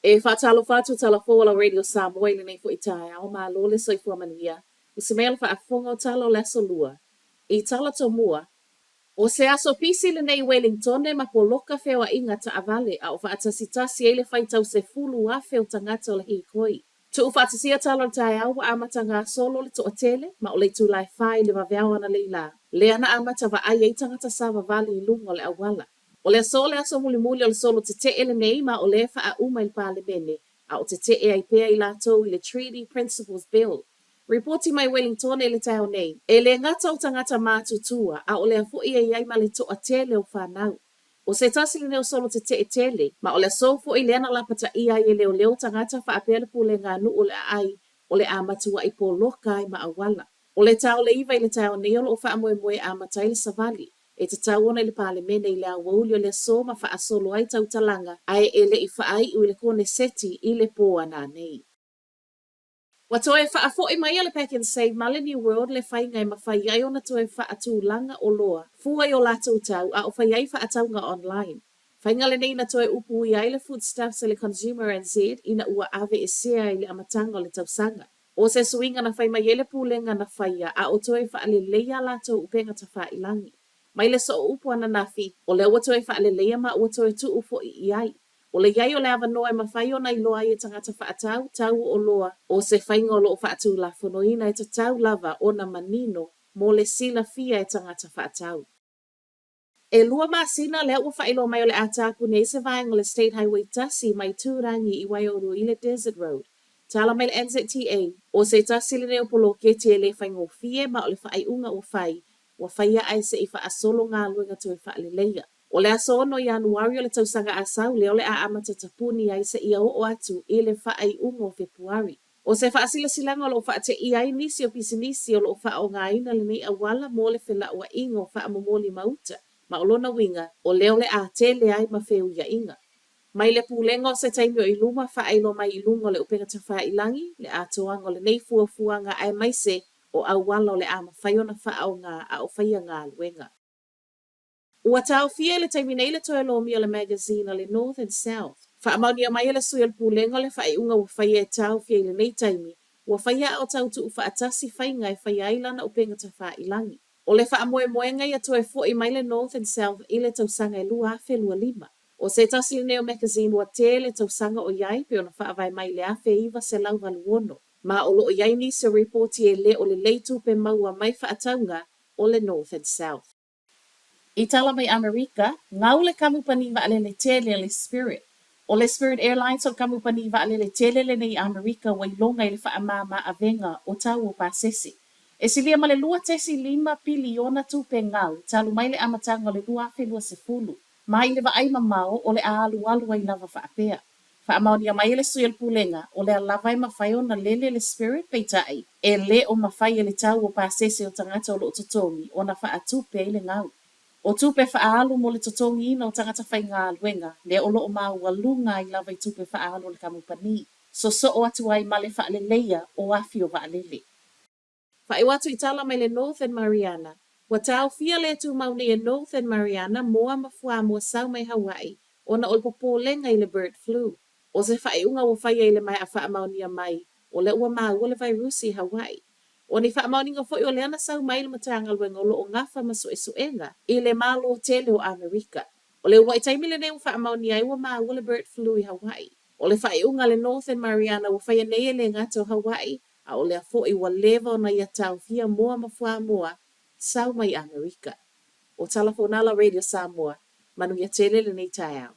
E faatalofa atu tala fou o la Radio Samoa i lenei foi taeao, malo le soifua manuia. Usi mai le faafofoga o tala o le Aso Lua. I tala tomua, O se aso pisi lenei i Welingtone ma poloka feoaiga taavale a o faatasitasi ai le faitau 10,000 o tagata o le hīkoi. Tuufaatasia tala o le taeao ua amata gasolo le toatele ma o le itula e fa i le vaveao analeila lea na amata vaai ai tagata savavali i luga o le auala. O le aso le aso mulimuli o le solo tetee lenei ma o lea e faauma i le Palemene a o tetee ai pea i latou i le Treaty Principles Bill. Ripoti mai Wellingtone i le taeao nei, e le gata o tagata matutua a o lea foi e i ai ma le toatele o fanau. O se tasi lenei o solo tetee tele, ma o le aso foi lea na lapataia ai e leoleo tagata faapea le pulega a nuu o le aai o le a matuai poloka ai ma auala. O le ta o le 9 i le taeao nei o lo o faamoemoe e amata ai le savali, e tatau ona i le Palemene i le aoauli o le aso ma faasolo ai tautalaga ae e le i faaiu i le Koneseti i le pō ananei. Ua toe faafo'i mai e le Pak'nSave ma le New World le faiga e mafai ai ona toe faatulaga oloa fua i o latou tau a o fai ai faatauga online. Faiga lenei na toe upuia ai le Foodstuffs e le Consumer NZ ina ua aveesea i le amataga o le tausaga. O se suiga na fai mai ai le pulega na faia a o toe faaleleia a latou upega tafailagi. Mai le sooupu ananafi, o lea ua toe faaleleia ma ua toe tuu foi i ai. O le i ai o le avanoa e mafai ona iloa ai e tagata faatau tau o oloa, o se faiga o lo o faatulafonoina e tatau lava ona manino mo le silafia e tagata faatau. E lua masina lea ua faailoa mai o le a tapuni ai se vaega o le State Highway 1 mai Tūrangi i Waiouru i le Desert Road. Tala mai le NZTA, o se tasi lenei o poloketi e le faigofie ma o le faaiuga ua fai, ua faia ae se i faasolo galuega toe faaleleia. O le aso 6 Ianuari o le tausaga a sau lea o le a amata tapuni ai seia oo atu i le faaiuga o Fepuari. O se faasilasilaga o lo o faateia ai nisi o pisinisi o lo o faaaogaina lenei auala mo le felauaiga o faamomoli ma uta, ma o lona uiga, o lea o le a tele ai ma feuiaiga. Mai le pulega o se taimi o i luma faailoa mai i luga o le upega tafailagi le atoaga o lenei fuafuaga aemaise o auala o le a mafai ona faaaoga a o faia galuega. Ua taofia i le taimi nei le toe lomia o le magazine a le North and South. Faamaonia mai e le sui o le Pulega o le faaiuga ua faia e taofia i lenei taimi, ua faia a o tau tuufaatasi faiga e faia ai lana upega tafailagi. O le faamoemoega ia toe fo'i mai le North and South i le tausaga e 2025. O se tasi lenei o magazine ua tele tausaga o i ai pei ona faavae mai i le 1986, ma o lo o i ai nisi o ripoti e le o lelei tupe maua mai faatauga o le North and South. I tala mai Amerika, gau le kamupani vaalele tele le Spirit. O le Spirit Airlines o le kamupani vaalele tele lenei i Amerika ua iloga i le faamāmā avega o tau o pasese. E silia ma le 2.5 piliona tupe gau talu mai le amataga o le 2020, ma i le vaai mamao o le a alualu ai lava faapea. Faamaonia mai e le sui o le Pulega, o lea lava e mafai ona lele le Spirit, peitai, e le o mafai e le tau o pasese o tagata o lo o totogi ona faatupe ai le gau. O tupe faaalu mo le totogiina o tagata faigaluega, lea o lo o maualuga ai lava i tupe faaalu a le kamupani, sosoo atu ai ma le faaleleia o afi o vaalele. Faaiu atu i tala mai le Northern Mariana. Ua taofia le tumau nei e Northern Mariana moa ma fuamoa sau mai Hawaii ona o le popolega i le bird flu. O se faaiuga ua faia i le maea faamaonia mai o lea ua maua le vairusi i Hawaii. O ni faamaoniga foi o lea na sau mai le Matagaluega o lo o gafa ma suesuega i le Malo tele o Amerika. O le uluai taimi lenei ua faamaonia ai ua maua le bird flu i Hawaii. O le faaiuga a le Northern Mariana ua faia nei e le gata o Hawaii a o lea foi ua leva ona ia taofia moa ma fuamoa sau mai Amerika. O Tala Fonala Radio Samoa, manuia tele lenei taeao.